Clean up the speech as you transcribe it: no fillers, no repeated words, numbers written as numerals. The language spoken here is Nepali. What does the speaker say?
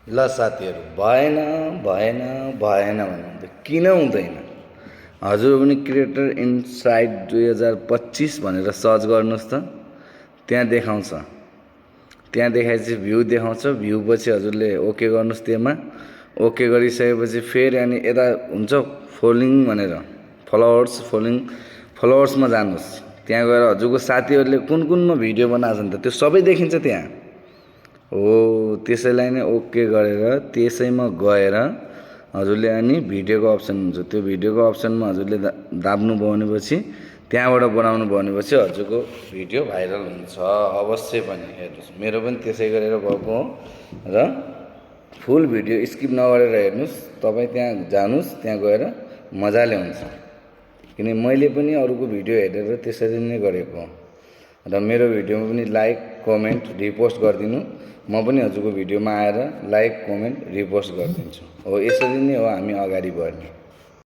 ल साथीहरू, भएन भएन भएन भन्नुहुन्थ्यो, किन हुँदैन? हजुर पनि क्रिएटर इनसाइड 2025 भनेर सर्च गर्नुहोस् त, त्यहाँ देखाउँछ। त्यहाँ देखाएपछि भ्यू देखाउँछ, भ्यू पछि हजुरले ओके गर्नुहोस्। त्यसमा ओके गरिसकेपछि फेरि अनि यता हुन्छ फलोइङ भनेर, फलोवर्समा जानुहोस्। त्यहाँ गएर हजुरको साथीहरूले कुन कुनमा भिडियो बनाएको छन् त त्यो सबै देखिन्छ त्यहाँ। हो, त्यसैलाई नै ओके गरेर त्यसैमा गएर हजुरले अनि भिडियोको अप्सन हुन्छ, त्यो भिडियोको अप्सनमा हजुरले दाब्नुभयो भनेपछि त्यहाँबाट बनाउनु भयो भनेपछि हजुरको भिडियो भाइरल हुन्छ। अवश्य पनि हेर्नुहोस्, मेरो पनि त्यसै गरेर भएको हो। र फुल भिडियो स्किप नगरेर हेर्नुहोस्, तपाईँ त्यहाँ जानुहोस्, त्यहाँ गएर मजाले हुन्छ। किन मैले पनि अरूको भिडियो हेरेर त्यसरी नै गरेको हो। र मेरो भिडियोमा पनि लाइक कमेन्ट रिपोस्ट गरिदिनु, म पनि हजुरको भिडियोमा आएर लाइक कमेन्ट रिपोस्ट गरिदिन्छु। हो, यसरी नै हो हामी अगाडि बढ्ने।